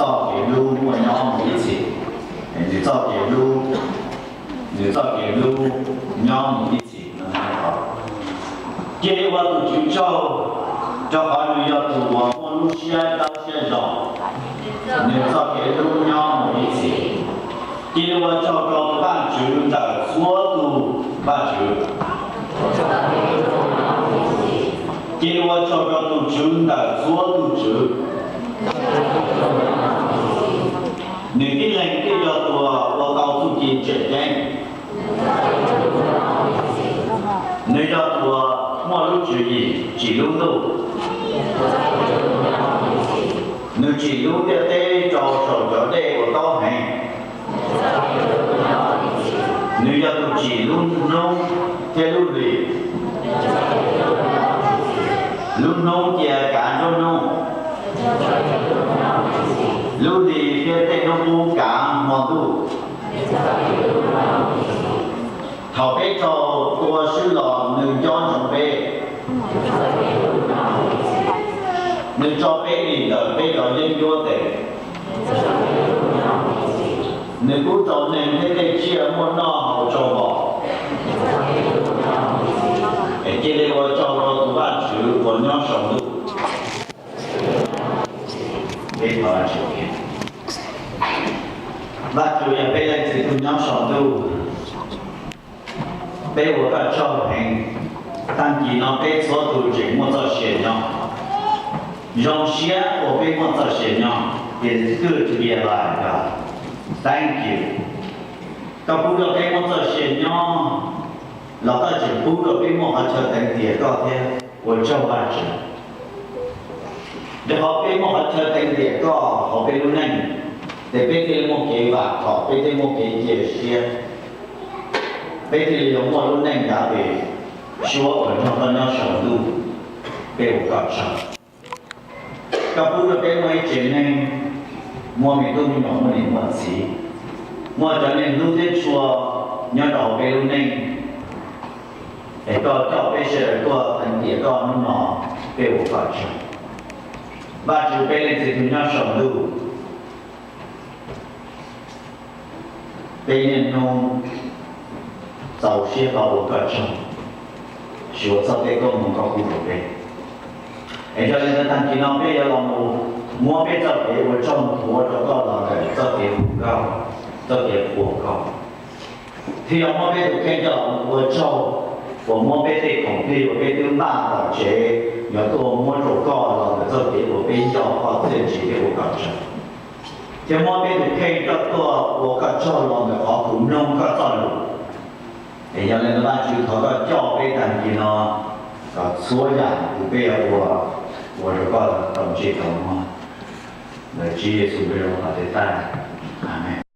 txoj kev hlub muaj nyob mus ib txhis, nws txoj kev hlub, nws txoj kev hlub nyob mus ib txhis no. Cia li ua tus Tswv tsaug, rau qhov nws yog tus uas muaj lub siab dawb siab zoo, nws txoj kev hlub nyob mus ib txhis. Cia li ua tsaug rau tus Vajtswv ntawm txhua tus Vajtswv. Cia li ua tsaug rau tus Tswv ntawm txhua tus tswv. Nws tib leeg thiaj yog tus uas ua tau txuj ci tseem ceeb. Nws yog tus uas muaj lub tswv yim tsim lub ntuj. Nws tsim lub ntiaj teb rau saum cov dej uas taub heev. Nws yog tus tsim lub hnub thiab lub hlis. Lub hnub cia kav nruab hnub, lub hlis thiab tej hnub qub kav hmo ntuj. Thaum peb raug tua swb los nws nco ntsoov peb. Nws tso peb dim ntawm peb cov yeeb ncuab tes. Nws pub rau neeg thiab tej tsiaj muaj noj haus tsau vos. Es cia li ua tsaug rau tus Vajtswv uas nyob saum ntuj. Vajtswv yog peb Leej Txiv tus nyob saum ntuj. Peb ua koj tsaug heev, tag kis no peb txhua tus tseem muaj txoj sia nyob. Zoo siab uas peb muaj txoj sia nyob, it's good to be alive, God. Thank you. Koj pub rau peb muaj txoj sia nyob, los koj tseem pub rau peb muaj qhov chaw teev tiam koj thiab, ua tsaug Vajtswv. Rau qhov peb muaj qhov chaw teev tiam koj hauv peb lub neej, ces peb thiaj li muaj kev vam khom, peb thiaj muaj kev cia siab, peb thiaj li yuav muaj lub neej nrad pem suab uas nrog koj nyob saum ntuj. Peb ua koj tsaug. Koj pub rau peb muaj ib tsev neeg, muaj me tub me nyuam, muaj niam muaj txiv, muaj cov neeg hlub thiab tshua nyob rau hauv peb lub neej, es koj coj peb sawv daws tuaj teev tiam koj hnub no, peb ua koj tsaug. Vajtswv peb Leej Txiv tus nyob saum ntuj, peb niaj hnub txaus siab tos ua koj tsaug, suav txog tej koob hmoov koj pub rau peb. Es yog li ntawd tag kis no peb yuav los mus muab peb txoj kev ua tsaug nthuav rau koj los ntawm txoj kev hu nkauj, txoj kev qhuas koj, thiab yog muab peb tus kheej coj los mus ua tsaug, uas muab peb tej khoom plig uas peb twb npaj tom tsev yuav tuaj muab rau koj los ntawm txoj kev uas peb nco koj txiaj ntsig thiab ua koj tsaug, thiab muab peb tus kheej coj tuaj ua koj tsaug los ntawm qhov kuv mloog koj txoj lus. Es yog li ntawd Vajtswv thov koj coj peb tag kis no, kom txhua yam uas peb yuav ua, ua rau koj tau ntsej tau muag. Ntawm Tswv Yexus lub npe thov tag.